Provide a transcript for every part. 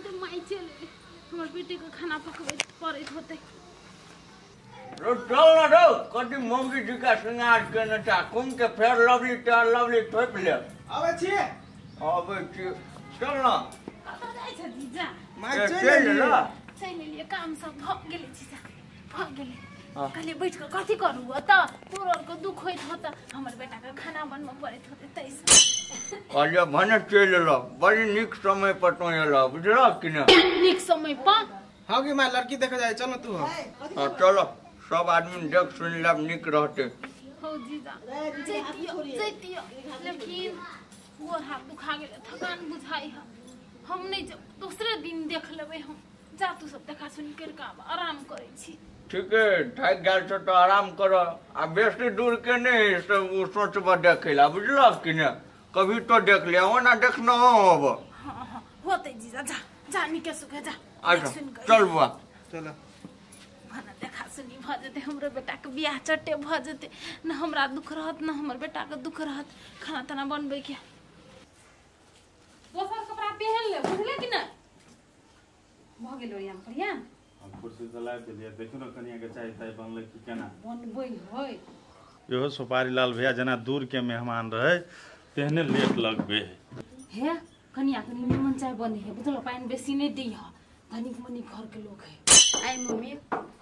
तुरंत माई चलि एलै। हमर बेटीके खाना पकबै पड़ैत होतै। रो चल न रौ, कथी मौगी जिका श्रृंगार केने छा, कुम के फेर लवली तेर लवली थोपि ले। आबै छी, आबै छी, चल न। कतऽ जाइ छ जीजा? माय चलि एलियै। चलि एलियै, काम सब भऽ गेलै जीजा, भऽ गेलै। कहलियै बैठ कऽ कथी करू ओतऽ, तोर आरके दुख होइत होतऽ, हमर बेटाके खाना बनबऽ पड़ैत होतै ताहिसँ। कहलियै भने चलि एलऽ, बड़ी नीक समय पर तों एलऽ, बुझलह कि ने? नीक समय पर? हाँ गे माय, लड़की देखे जाइ, चल न तू। हाँ चल, सब आदमी देख सुनि लेब, नीक रहतै। हौ जीजा, जैतियो जैतियो, लेकिन गोर हाथ दुखा गेलै, थकान बुझाइ है। हम नहि जाउ, दोसरे दिन देख लेबै हम। जा तू सब देखा सुनी करि कऽ आब, आराम करै छी। ठीके, थाकि गेल छौ तऽ आराम कर, आ बेसी दूर के नहि से ओ सोचबऽ देखै लए, बुझलह कि ने? कभी तो देख लिअ, ओना देखना अब। हाँ हाँ होतै जीजा, जा जा नीके सुखे जा। अच्छा चल बुआ, चल। भना देखा सुनी भऽ जेतै, हमरो बेटाके बियाह चट्टे भऽ जेतै, न हमरा दुख रहत न हमर बेटाके दुख रहत खाना ताना बनबैके। दोसर कपड़ा पहिन ले, बुझले कि नहि? भऽ गेल ओरियान परियान। हम कुर्सी तऽ लाबि देलियै, देखियौ ने कनिया के चाय ताय बनलै कि केना बनबै है। इहो सुपारी लाल भैया जेना दूर के मेहमान रहै तेहने लेट लगबे है। हे कनिया कनि निमन चाय बने है, बुझल? पानि बेसी नहि दी है, धनिक मनिक घर के लोग है। आइ मम्मी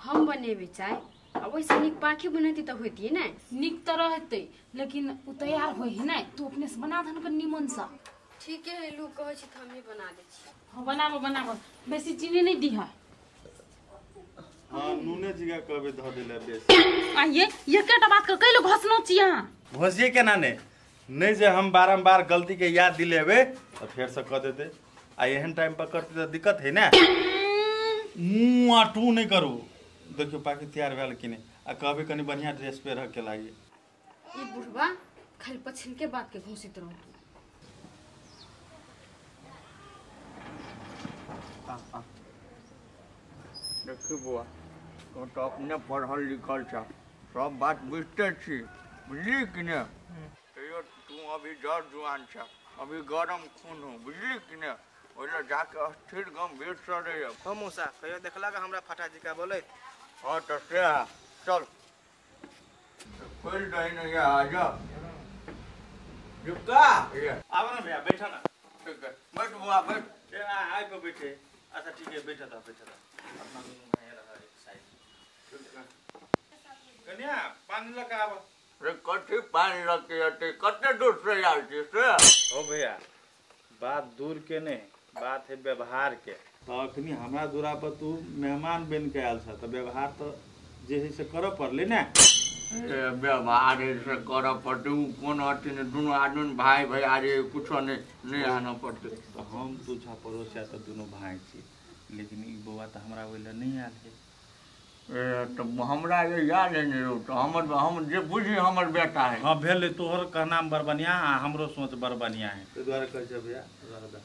हम बनेबै चाय, आ ओहिसँ नीक पाखी बनेती तऽ होइतियै ने? नीक तऽ रहतै, लेकिन ओ तैयार होइ है नहि, तू अपने से बना दहन कनि निमन सँ। ठीके है, लोग कहै छै तऽ हमही बना दै छी। हाँ बनाबो बनाबो, बेसी चीनी नहि दीह। हाँ नूने जीगा कहबै धऽ देले बेसी। आ ये एकेटा बात के कैलो घसनो छी अहाँ? घोसिए केना ने, नहि जे हम बारम्बार गलती के याद दिलेबै तऽ फेर से कऽ देतै, आ एहन टाइम पर करतै तऽ दिक्कत है ने। मुँह आ टू नहि करू, देखियौ पाखी तैयार भेल कि नहि, आ कहबै कनि बढ़िआँ ड्रेस पहिरऽ के लागी। ई बुढ़बा खाली पछिन के बात के घोषित रहत। देखी बौआ, तू तऽ अपने पढ़ल लिखल छ, सब बात बुझते छी, बुझली कि ने? तैयो तू अभी जर जुआन छ, अभी गरम खून हो, बुझली कि ने? ओहि लए जाके स्थिर गंभीर से रहिए। हो मौसा, कहियो देखलक हमरा फटा जी का बोलैत? हाँ तऽ से है, चल खोलि दही ने, आ जा जुका। आब ना भैया, बैठा ना। ठीक है, बैठ बौआ बैठ। आबि कऽ बैठे। अच्छा ठीक है, बैठा था बैठा था, अपना दुनू भाई रहा एक साइड। कन्या पानी लऽ कऽ आब। रे कथी पानि लऽ के अतै, कते दूर से आयल छी से? हो भैया, बात दूर के नहीं, बात है व्यवहार के। तऽ अखनी हमरा दूरा पर तू मेहमान बनि के आयल छ, तऽ व्यवहार तऽ जे है से करऽ पड़लै ने। व्यवहार से करऽ पड़तै, ओ कोन अथी नहि, दुनू आदमी भाय भैयारी, कुछो नहि नहि आनऽ पड़तै। तऽ हम तू छा पड़ोसिया तऽ दुनू भाय छी, लेकिन ई बौआ तऽ हमरा ओहि लए नहि आयल है। तऽ हमरा जे याद है ने रौ, तऽ हमर हम जे बुझी हमर बेटा है। हाँ भेलै, तोहर कहनाम बड़ बढ़िआँ आ हमरो सोच बड़ बढ़िआँ है, ताहि दुआरे कहै छै भैया रह दे।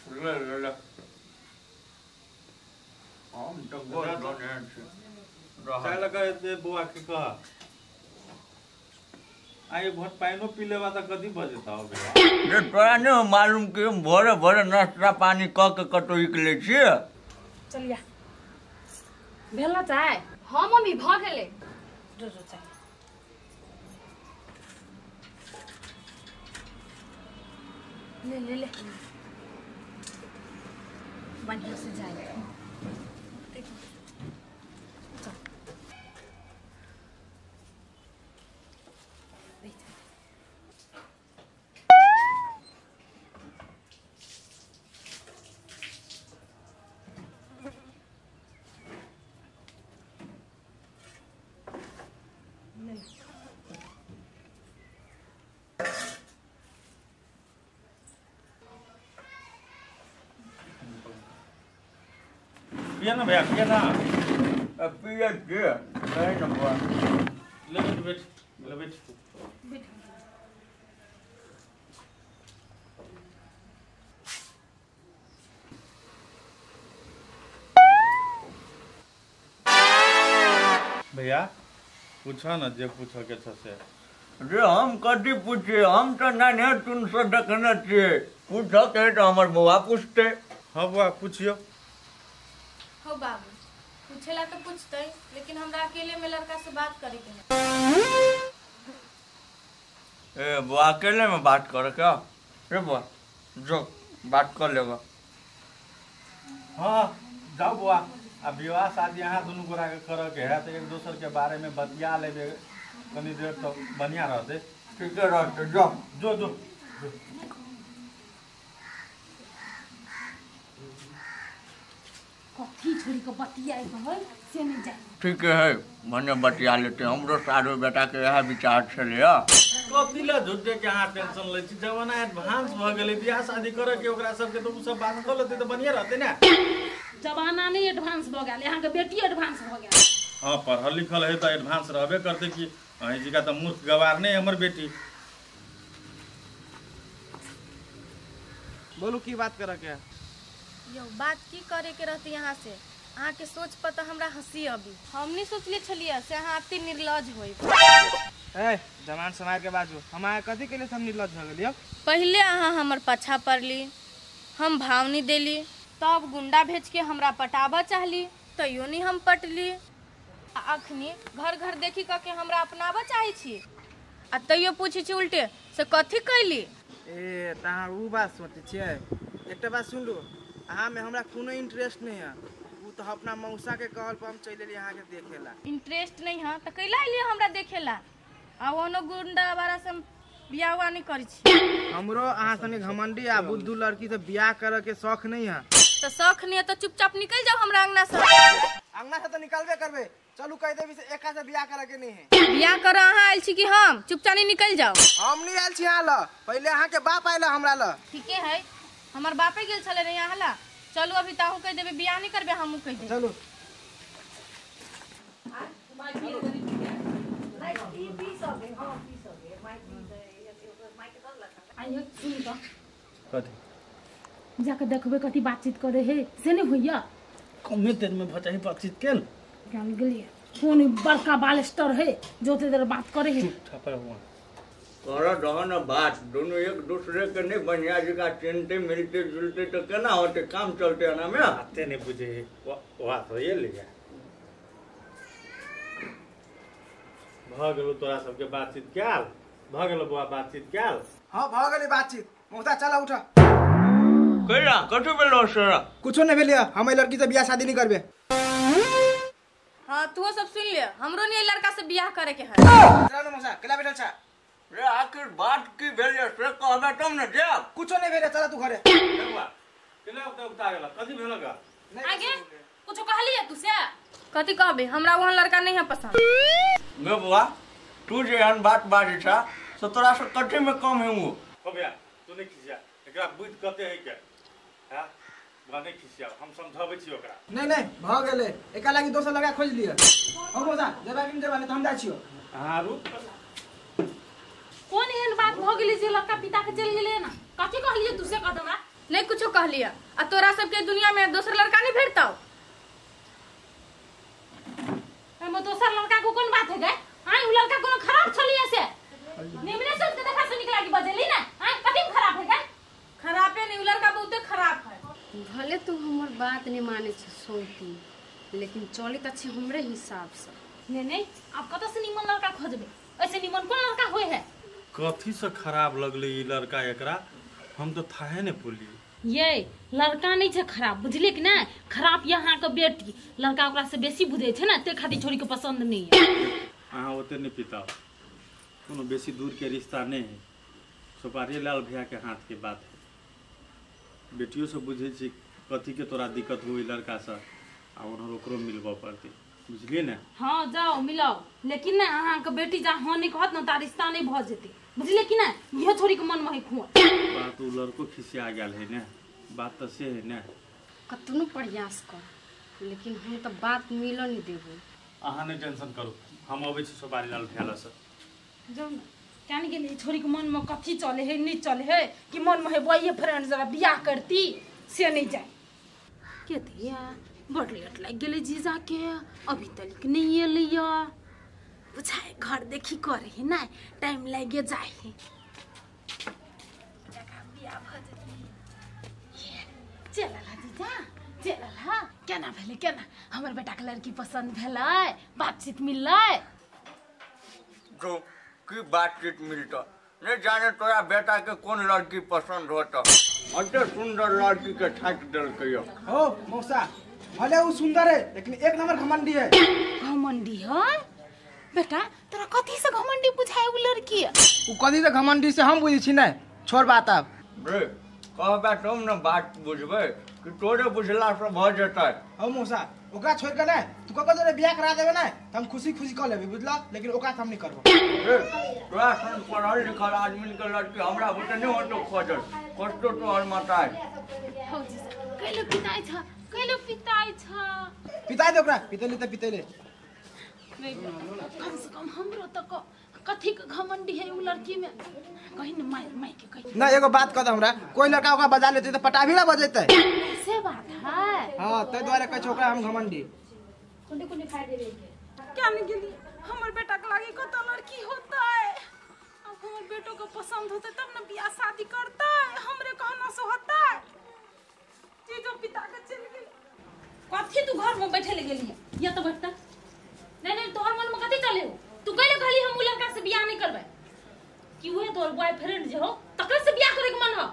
ले ले ले, हम तऽ गोर धोने छी। चाय लऽ कऽ एतै बौआ के कह, आ एक घोट पानिओ पी लेबा तऽ कथी भऽ जेतौ भैया? जे तोरा नहि मालूम कि हम भोरे भोरे नाश्ता पानी कऽ के कतौ निकलै छियै। चलिया भेल ना चाय? हाँ मम्मी भऽ गेलै। जो जो चाय। ले ले ले, बढ़िया से जाए। पिया ना भैया, पिया ना। पिए छियै, कहै ने बौआ। ले बैठ बैठ, ले बैठ। बैठ। भैया पूछऽ न जे पूछऽ के छ से। जे हम कथी पूछिए, हम तो नाने तुन से देखने छियै, पूछके तऽ हमर बौआ पूछते। हाँ बौआ पूछियो। हो बाबू पूछेला तो पूछते, लेकिन हमरा अकेले में लड़का से बात करे के है। ए बौआ अकेले में बात करे क्या? रे बौआ जो बात कर लेगा। हाँ जाओ बौआ, अब विवाह शादी अहाँ दुनू गोरा के करे के है तो एक दोसर के बारे में बतिया लेबे कनी देर तो बढ़िया रहते। ठीक रहते, जो जो जो कथी छोड़ी के बतियाए के है से नहीं जाए। ठीक है मने बतिया लेते, हमरो सारो बेटा के यह विचार छलै। कथी ला झूठे के अहाँ टेंशन लै छी, जमाना एडवांस भ गेलै, बियाह शादी करे के ओकरा सबके तो उ सब बात क लेते तो बढ़िया रहते ना। जमाना नहीं एडवांस भ गेल, यहाँ के बेटी एडवांस भ गेल। हाँ पढ़ल लिखल है तो एडवांस रहबे करते कि अहीं जी का तो मूर्ख गवार नहीं हमर बेटी। बोलू की बात करे के? यो बात की करे के रहती यहाँ से, अहाँ के सोच पर तो हमरा हंसी अभी। हम नहीं सोचले छलिए से अहाँ अति निर्लज होई। ए जमान समार के बाजू, हम अहाँ कथी के लिए हम निर्लज हो गेलियो? पहले अहाँ हमर पाछा पड़ली, हम भावनी देली, तब गुंडा भेज के हमरा पटाबा चाहली, तैयो नहीं हम पटली। आ अखनी घर घर देखी क के हमरा अपनाबा चाहे छी, आ तैयो पूछी छी उल्टे से कथी कैली। ए त अहाँ उ बात सोचै छियै? एकटा बात सुन लू, अहाँ में हमरा कोनो इंटरेस्ट नहीं है, उ तो अपना मौसा के कहल पर हम चलि एलियै अहाँ के देखेला। इंटरेस्ट नहीं है त कैला एलियै हमरा देखेला? आ ओनो गुंडा वाला से हम बियाह उआ नहीं करै छी। हमरो अहाँ सने घमंडी आ बुद्धू लड़की से बियाह करे के शौक नहीं है। तो शौक नहीं है तो चुपचाप निकल जाओ हमरा अंगना से। अंगना से तो निकलबे करबे, चलू कह देबी से एका से बियाह करे के नहीं है। बियाह करे अहाँ आयल छी कि हम? चुपचाप नहीं निकल जाओ। हम नहीं आयल छी अहाँ ल, पहले अहाँ के बाप आयल हमरा ल। ठीके है, हमर बापे गेल छले रे यहाँ ला। चलू अभी ताहू कह देबे बियाह नहीं करबे, हमहू कह देबे। चलू। आइयो सुन त कथी जाके देखबे कथी बातचीत करे हे से नहीं होइया। कमे देर में भचाई बातचीत केल जान गेलिए कोन बड़का बालिस्टर है जो ते देर बात करे हे। ठपर हुआ कर दहन बात, दोनों एक दूसरे के नहीं बढ़िया जगह चिनते मिलते जुलते तो केना होते, काम चलते ना में। आते नहीं बुझे बात होइए लिया भ गेलो तोरा सबके बातचीत कैल भ गेलो बुआ बातचीत कैल। हां भ गेलै बातचीत। मौसा चला उठा। कैला कथी भेलो सर? कुछो नहीं भेलिया, हम लड़की से बियाह शादी नहीं करबे। हां तू सब सुन ले, हमरो नहीं लड़का से बियाह करे के है। चला न मौसा, केला बैठल छा? रे आखिर बात की भेल से कहबे तब न जाब। कुछो नहीं भेल, चला तू घरे। बुआ केला उता उता गेला कथी भेल गा? आगे कुछो कहलिए तू से? कथी कहबे, हमरा वहां लड़का नहीं है पसंद। गे बुआ तू जे एहन बात बाजै छा से तोरा से कथी में कम है? हो भैया तू नहीं खिसिया, एकरा बुझ कते है के हां बुआ नहीं खिसिया, हम समझाबै छी ओकरा। नहीं नहीं भ गेलै, एका लागि दोसर लड़का खोज लिअ। हम मौसा जेबा कि जेबा नहीं त हम जाइ छियो। हां रुक, कोन एहन बात भ गेलै जे लड़का पिता के चल गेलै ना? कथी कहलिए तू से कह हमरा? नहीं कुछो कहलिए। आ तोरा सबके दुनिया में दोसर लड़का नहीं भेटतौ? एमे दोसर लड़का को कोन बात है गे? हां उ लड़का कोनो खराब छलिए से निमने सोच के देखा सुनी के लागी बजेली ना। हां कथी खराब है गे? खराबे नहीं, उ लड़का बहुते खराब है। भले तू हमर बात नहीं माने छ सोती, लेकिन चली त छी हमरे हिसाब से। नहीं नहीं आप कत से निमन लड़का खोजबे, ऐसे निमन कोन लड़का होय है? कथी से खराब लगले ई लड़का एकरा, हम तो थाहे ने पुली। ये लड़का नहीं छे खराब, बुझले कि ना? खराब यहाँ के बेटी, लड़का ओकरा से बेसी बुझे छे ना, ते खातिर छोरी के पसंद नहीं है। अहाँ ओते नहीं पिताओ, कोनो बेसी दूर के रिश्ता नहीं है, सुपारी लाल भैया के हाथ के बात है। बेटियों से बुझे छी कथी के तोरा दिक्कत हुई लड़का से, आ ओनहर ओकरो मिलबऽ पड़तै, बुझलिए ने? हाँ जाओ मिलाओ, लेकिन ना अहाँ के बेटी जा हाँ नहीं कहत ना ता रिश्ता नहीं भ जेतै, बुझले कि ना? इहो छोरी के मन में है खुआ बात। उ लड़को खिसिया गेल है ने, बात तो से है ने। कतनो प्रयास कर, लेकिन हम तो बात मिल नहीं देबो। अहाँ नहीं टेंशन करू, हम अबै छी सुपारी लाल भैया से। जाऊ ना, क्या नहीं गेलै छोरी के मन में कथी चले है नहीं चले है, कि मन में है बॉयफ्रेंड जरा बियाह करती से नहीं जाए। के धिया बड़ लेट लागि गेलै जीजा के, अभी तक नहीं एलैया। बुझाए घर देखी करे है ना टाइम लागे जाए है बियाह भ जेतै। चल अला जीजा चल अला केना भेलै केना हमर बेटा के लड़की पसंद भेलै बातचीत मिललै जो की बातचीत मिलता नहीं जाने तोरा बेटा के कौन लड़की पसंद होता अते सुंदर लड़की के छाट देलकै। हो मौसा भले वो सुंदर है लेकिन एक नंबर घमंडी है। घमंडी है बेटा तोरा कथी से घमंडी बुझाए उ लड़की? उ कथी से घमंडी से हम बुझै छी नै छोड़ बात आब रे कहबा तब न बात बुझबै कि तोरे बुझला से भ जेतै। हो मौसा ओकरा छोड़ के नै तू ककरो जोरे बियाह करा देबे नै त हम खुशी खुशी क लेबै बुझला लेकिन ओकरा हम नहीं करबो। रे तोरा सन पढ़ल लिखल आदमी के लड़की हमरा बुते नहीं होतो खोजल कष्टो तोहर माता है। हो जीजा कैलो पिताई छ कैलो पिताई छ पिताई दे ओकरा पितैले त पितैले नहीं कम से कम हमरो त कथी के घमंडी है उ लड़की में कहि न माय माय के कहि ना एगो बात कह दे हमरा कोई लड़का ओकरा बजा लेतै त पटाभी ना बजेतै से बात है। हां तै दुआरे कहै छै ओकरा हम घमंडी कुंडी कुंडी फाड़ देबे क्या नहीं गेली हमर बेटा के लागी कत लड़की होतै अब हमर बेटो के पसंद होतै तब न बियाह शादी करतै हमरे कहना से होतै जीजो पिता के चल गेल। कथी तू घर में बैठे ले गेली या तो बैठता नहीं नहीं तोहर मन में कथी चले हो तू कहले कहली हम उ लड़का से बियाह नहीं करबै कि उहे तोहर बॉयफ्रेंड जे हो तकरे से बियाह करे के मन हो।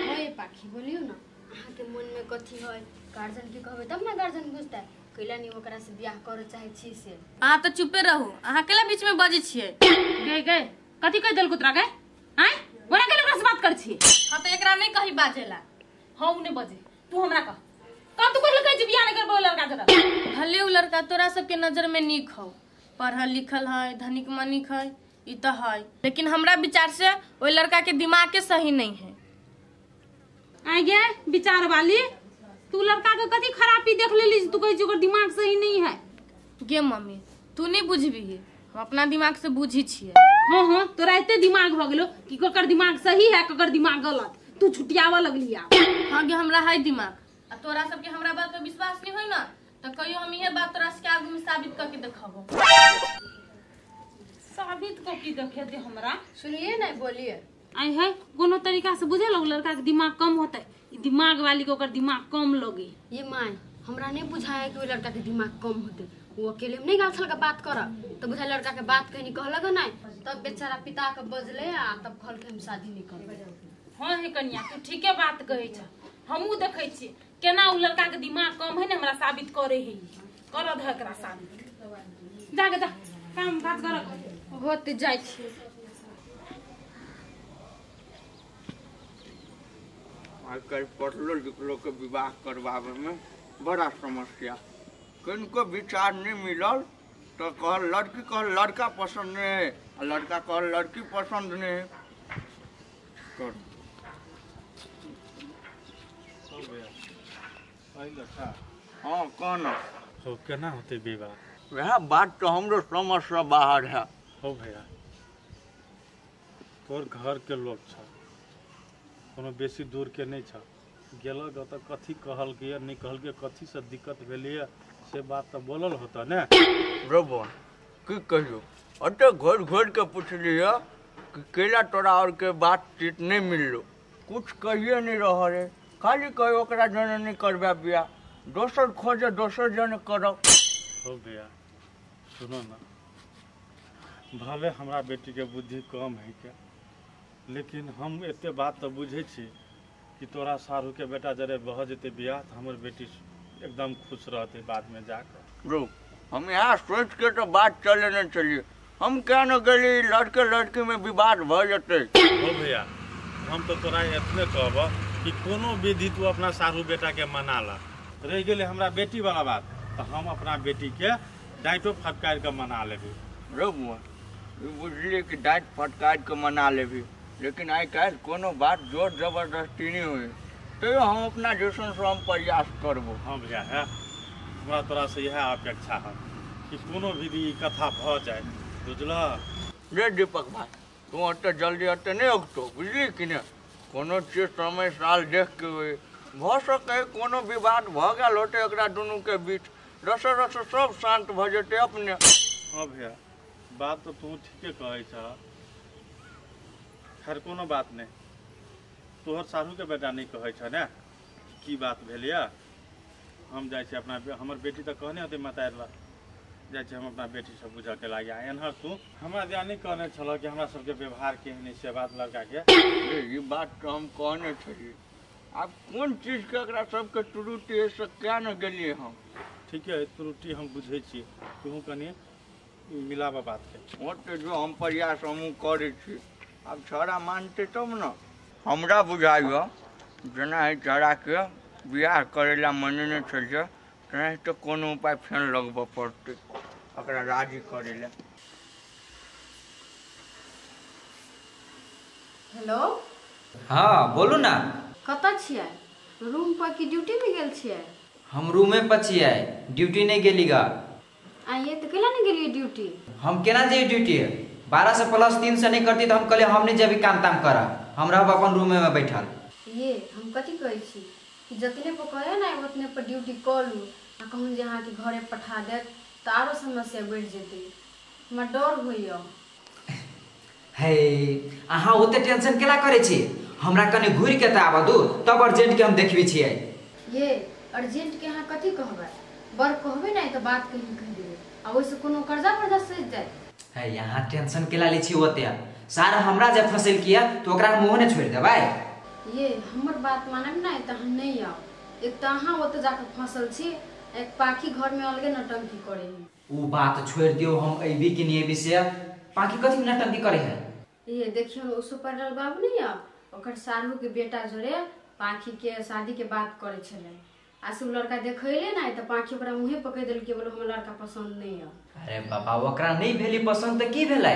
हे पाखी बोलियो ना अहाँ के मन में कथी है गार्जियन के कहबै तब ना गार्जियन बुझतै कैला नहीं ओकरा से बियाह करे चाहे छी से। अहाँ त चुपे रहू अहाँ केला बीच में बजै छियै। गए गए कथी कह देलको तोरा गए आय ओरा केला ओकरा से बात कर छी। हां त एकरा नहीं कही बाजेला। हां उ नहीं बजे तू हमरा कह का तू कहल कहै जे बियाह नहीं करबै ओ लड़का जरा भले उ लड़का तोरा सबके नजर में नीक हो पढ़ल लिखल है धनिक मनिक है ई त है लेकिन हमरा विचार से ओइ लड़का के दिमाग के सही नहीं है। आइ गे विचार वाली तू लड़का के कथी खराबी देख लेली तू कहै छी ओकर दिमाग सही नहीं है। गे मम्मी तू नहीं बुझबी हम अपना दिमाग से बुझी छियै। हां हां तोरा एते दिमाग भ गेलो कि ककर दिमाग सही है ककर दिमाग गलत तू छुटियावा लगली आ। हां गे हमरा है दिमाग आ तोरा सबके हमरा बात पर विश्वास नहीं होई ना त कहियो हम इहे बात तोरा सबके आगू में साबित करके देखाबो। साबित क की देखेते हमरा सुनिए ना बोलिए आई है कोनो तरीका से बुझेलो लड़का के दिमाग कम होतै ई दिमाग वाली के ओकर दिमाग कम लगे। ये my हमरा नहीं बुझाया कि ओ लड़का के दिमाग कम होतै वो अकेले में नहीं गाल छल के बात कर त बुझा लड़का के बात कहनी कहलक नहीं तब बेचारा पिता के बजले आ तब कहल के हम शादी नहीं करबै। हां हे कन्या तू ठीके बात कहै छ हमहू देखै छी केना उ लड़का के दिमाग कम है ने हमरा साबित करे है कर दे एकरा साबित जा के जा काम काज कर होते जाय छी। आजकल पढ़लो लिखलो के विवाह करवावे में बड़ा समस्या किनको विचार नहीं मिलल तो कहल लड़की कहल लड़का पसंद नहीं है आ लड़का कहल लड़की पसंद नहीं है कर हाँ कौन हो केना होते विवाह वह बात तो हमरो समझ से बाहर है। हो भैया तोर घर के लोग छ कोनो बेसी दूर के नहीं छ गेलक त कथी कहल के नहीं कहल के कथी से दिक्कत भेलिए से बात तो बोलल होता ने। रे बन की कहियो अते घोर घोर के पुछलिए कि केला तोरा और के बातचीत नहीं मिललो कुछ कहिए नहीं रह रे खाली कहे ओकरा जने नहीं करबा बियाह दोसर खोजे दोसर जने करब। हो भैया सुनो ना भले हमरा बेटी के बुद्धि कम है के लेकिन हम एते बात तो बुझे छी कि तोरा सारू के बेटा जरे बह जेते बियाह तो हमर बेटी एकदम खुश रहते बाद में जाकर। रो हम यहाँ सोच के तो बात चले नहीं चलिए हम क्या न गेली लड़के लड़की में विवाद भ जेते। हो भैया हम तो तोरा एतने कहब कि कोनो विधि तू अपना सारू बेटा के मना ला रह गेलै हमरा बेटी वाला बात तो हम अपना बेटी के डाँटो फटकार के मना लेबी। रो बुआ बुझलिए कि डाँट फटकार के मना लेबी लेकिन आइ काल्हि कोनो बात जोर जबरदस्ती नहीं हुई तैयो हम अपना जैसन से हम प्रयास करबो। हाँ भैया है हमरा तोरा से इएह अपेक्षा है कि कोनो विधि कथा भ जाए बुझलह। रे दीपक भाई तू ओते जल्दी ओते नहीं उगतो बुझली कि ने कोनो चीज समय साल देख के होई भ सके कोनो विवाद भ गेल होते एकरा दुनू के बीच रस रस सब शांत भ जेते अपने। हाँ भैया बात तो तू ठीके कहै छ। खैर कोनो बात नहीं, तोहर साढ़ू के बेटा नहीं कहै छ ने की बात भेल या। हम जाइ छी अपना, हमर बेटी तऽ कहने होतै मतारि ला, जाइ छी हम अपना बेटी से बुझऽ के लागे। एनहर तू हमरा दिया नहीं कहने छल कि हमरा सबके व्यवहार केहन से बात लड़का के। ई बात तो हम कहने छलियै, आब कोन चीज के एकरा सबके त्रुटि से क्या न गेलियै हम। ठीक है, त्रुटि हम बुझै छी, तू कनि मिलाबऽ बात के। ओते जो हम प्रयास हमहूँ करै छी, आब छौड़ा मानतै तब न। हमरा बुझाइए जेना एहि छौड़ाके बियाह करै लए मनेने छलियै तेना तऽ कोनो उपाय फेर लगबऽ पड़तै ओकरा राजी करै लए। हेलो। हाँ बोलू ना। कतऽ छियै? रूम पर कि ड्यूटी में गेल छियै? हम रूमे पर छियै, ड्यूटी नहीं गेली गा। आइए तऽ केला नहीं गेलियै ड्यूटी? हम केना जइयै ड्यूटी? 12 से +3 से नहीं करती तो हम कहलियै हम नहीं जेबी काम ताम करब, हम रहब अपन रूमे में बैठल। ये हम कथी कहै छी कि जतने पर कहे ना उतने पर ड्यूटी कऽ लू, आ कहूँ जे अहाँके घरे पठा देत तऽ आरो समस्या बढ़ि जेतै, हमरा डर होइए। हे अहाँ ओते टेंशन केला करै छी? हमरा कनि घुरि के तऽ आबऽ दू, तब अर्जेंट के हम देखबी छियै। ये अर्जेंट के अहाँ कथी कहबै? बड़ कहबै ने तऽ बात कहीं कहि देबै, आ ओहिसँ कोनो कर्जा वर्जा सधि जायत। हे यहाँ टेंशन केला लै छी ओते? सारा हमरा जे फंसल किया तो ओकरा हम मुँह नहि छोड़ि देबै। ये हमर बात मानब ने तऽ अहाँ नहीं आउ। एक तऽ अहाँ ओतऽ जाकऽ फंसल छी, एक पाखी घरमे अलगे नौटंकी करे है। ओ बात छोड़ि दियौ, हम अयबी कि नहि अयबी से पाखी कथी नौटंकी करे है? ये देखियौ ओ सुपरल बाबू नहीं आउ, ओकर साढ़ू के बेटा जोड़े पाखी के शादी के बात करे छलै, आ से लड़का देखैले ने तऽ पाखी ओकरा मुँहे पकड़ि देलकै, बोलो हमर लड़का पसंद नहीं आउ। अरे बाबा ओकरा नहीं भेली पसंद तऽ की भेलै,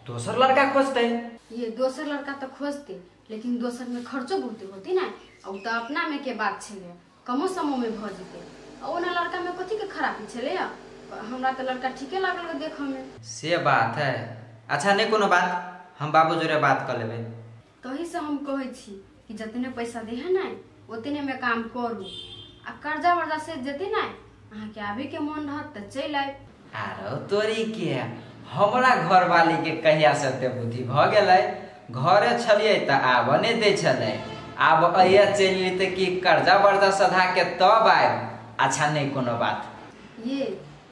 दोसर लड़का खोजतै। ये दोसर लड़का तऽ खोजतै, लेकिन दोसर में खर्चो बहुत होती ना, और तो अपना में के बात छलै, कमो समो में भऽ जेतै। आ ओना लड़का में कथी के खराबी छलै? हमरा तऽ लड़का ठीके लागल देखऽ में। से बात है। अच्छा नहीं कोनो बात, हम बाबू जोरे बात कर लेबै। तही से हम कहै छी कि जतने पैसा दे है ने ओतने में काम करू, आ कर्जा वर्जा से जेतै ने अहाँके आबे के मन रहत तऽ चलि आयब। आरो तोरी के हमरा घरवाली के कहिया से ओते बुद्धि भऽ गेलै? घरे छलियै तऽ आबऽ नहि दै छलै, आब अइया चलि एली तऽ कि कर्जा वर्जा सधा के तब आयब। अच्छा नहीं कोनो बात। ये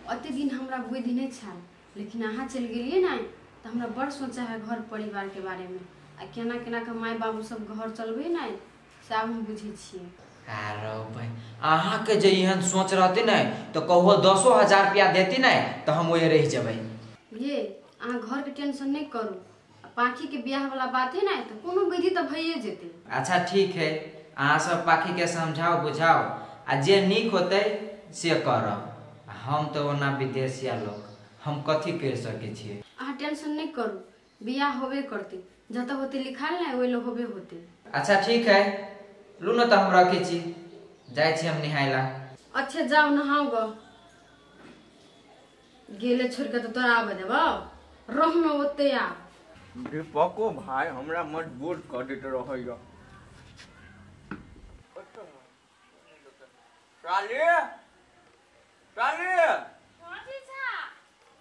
अते दिन हमरा बुद्धि नहीं छल, लेकिन अहाँ चलि गेलियै ने तऽ हमरा बड़ सोचा है घर परिवार के बारे में, आ केना केना के माय बाबू सब घर चलबै ने से आब हम बुझै छियै। आरो भाई अहाँके जे एहन सोच रहतै ने तऽ कहो 10,000 रुपया देती ने तऽ हम ओहे रहि जेबै। ये अहाँ घर के टेंशन नहीं करू, पाखी के ब्याह वाला बात है ना तो कोनो विधि तो भइए जेतै। अच्छा ठीक है, अहाँ सब पाखी के समझाओ बुझाओ, आ जे नीक होतै से करब। हम तो ओना विदेशिया लोग, हम कथी कर सकै छियै। अहाँ टेंशन नहीं करू, बियाह होबे करतै, जतऽ होतै लिखाल ने ओहि लए होबे होतै। अच्छा ठीक है, लू न तऽ हम रखै छी, जाइ छी हम नहाय ला। अच्छा जाओ नहाओ ग, गेले छोड़ के तो तोरा आबे देबौ, रहना ओते आ। दीपको भाई हमरा मजबूर कर दैत रहैया। साली साली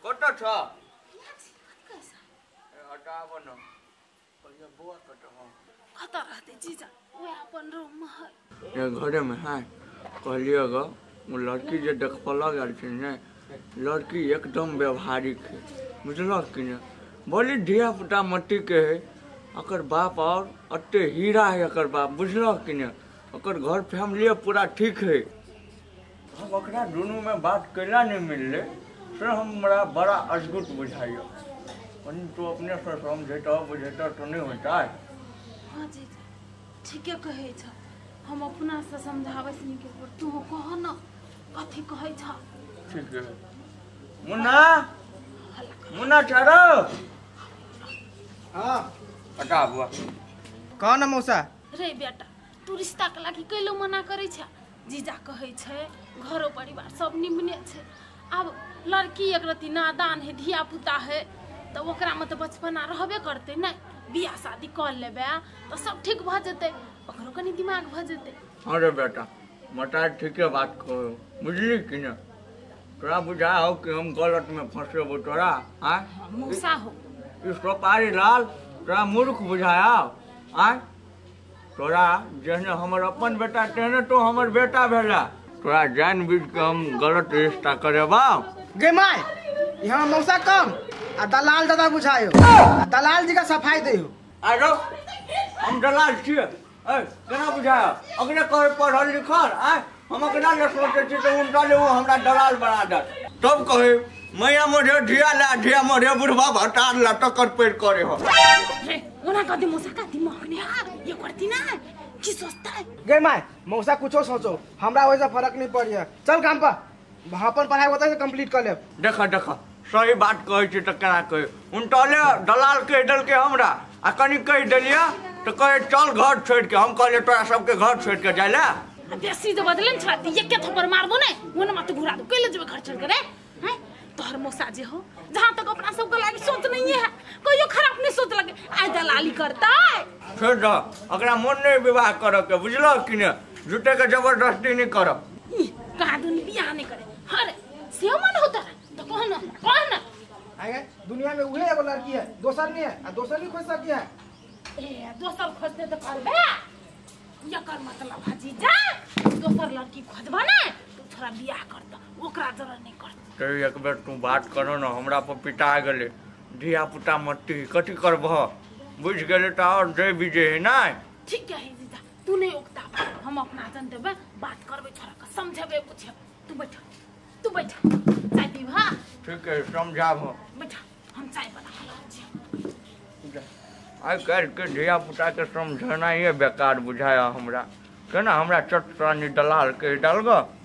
कतऽ छ? हटाब न, पहिने बौआ कतऽ हौ? कतऽ रहतै जीजा, ओएह अपन रूम में है। ये घरे में है। कहलियै ग ओ लड़की जे देखबऽ गेल छै ने, लड़की एकदम व्यवहारिक है, बुझलक कि ने? बोली धिया पुता मट्टी के है, अकर बाप और अते हीरा है अकर बाप, बुझलक कि ने? अकर घर फैमिली पूरा ठीक है। हम ओकरा दुनू में बात कैला नहीं मिलले से हमरा बड़ा अजगुत बुझाइए। कनि तू अपने से समझेतऽ बुझेतऽ तो नहीं होता है। हाँ जीजा ठीके कहै छ, हम अपना से समझाबै से निके पर तू कह न कथी कहै छ। ठीक है मुन्ना, मुन्ना ठहरो। हाँ हटा बुआ। कह न मौसा। रे बेटा तू रिश्ता के लागि कैलो मना करै छ? जीजा कहै छै घरो परिवार सब निमने छै, आब लड़की एक रति नादान है, धिया पुता है, तऽ ओकरा में तऽ बचपना रहबे करतै ने। बियाह शादी कर लेबै तऽ सब ठीक भऽ जेतै, ओकरो कनि दिमाग भऽ जेतै। हाँ रे बेटा मटा ठीके बात कहो, बुझली कि ने? तोरा बुझा हो कि हम गलत में फंसेबो तोरा? आय मौसा हो ई सोपारी लाल तोरा मूर्ख बुझाया? आय तोरा जेहने हमर अपन बेटा तेहने तो हमर बेटा भेला। तोरा जान बुझ के हम गलत रिश्ता करेबा? गे my यहाँ मौसा कम आ दलाल दादा बुझायो, आ दलाल जी का सफाई देहो। आरो हम दलाल छियै? ए केना बुझायो? अगने कहे पढ़ल लिखल आय हम अगना ले सोचै छी तऽ उनका ले वो हमरा दलाल बना दे। तब कहे मैया मोरे धिया ला धिया मोरे बुढ़वा भटार ला टक्कर पेट करे हो। रे ओना कदी मौसा का दिमाग नहीं है ये करती ना की सोचता है? गे my मौसा कुछो सोचो हमरा वैसा फर्क नहीं पड़िया। चल काम पर अपन पढ़ाई होता है कंप्लीट कर ले। देखा देखा सही बात कहै छी तऽ केना कहे उनटले दलाल कहि देलकै हमरा आ कनि कहि देलियै तऽ कहे चल घर छोड़ि के। हम कहलियै तोरा सबके घर छोड़ि के जाय ले। बेसी जे बदले ने छाती एके थप्पड़ मारबो ने ओना मत घुरा दो। कैले जेबै घर छोड़ के रे? हैं तोहर मौसा जे हो जहाँ तक अपना सबके लागी सोच नहीं है कहियो खराब नहीं सोच लगे आइ दलाली करता। छोड़ दह अकरा मन नहीं विवाह करऽ के बुझलह कि ने? झूठे के जबरदस्ती नहीं करब। ई कहा दुन बियाह नहीं करे हरे से मन होता तो कह ना कह ना। आगे दुनिया में उहे एगो लड़की है दोसर नहीं है आ दोसर नहीं खोज सकी है। ए दोसर खोजते तो करबे यकर मतलब हाजी जा दोसर लड़की खोजबा ने तो थोड़ा बियाह करता ओकरा जरा नहीं करता। तो एक बेर तू बात करो ना हमरा पर पिटा गेले धिया पुता मट्टी कथी करबह बुझ गेले तऽ और जे बीजे है ना। ठीक है जीजा तू नहीं उकता हम अपना जन देबे बात करबे छोरा के समझेबे बुझेबे। तू बैठ तू बैठ चाय पीब? हां ठीक है समझाब। बैठ हम चाय बना के छी। आइ काल्हि के धिया पुता के समझनाइए बेकार बुझाया हमरा। केना हमरा चट दलाल कहि देलक।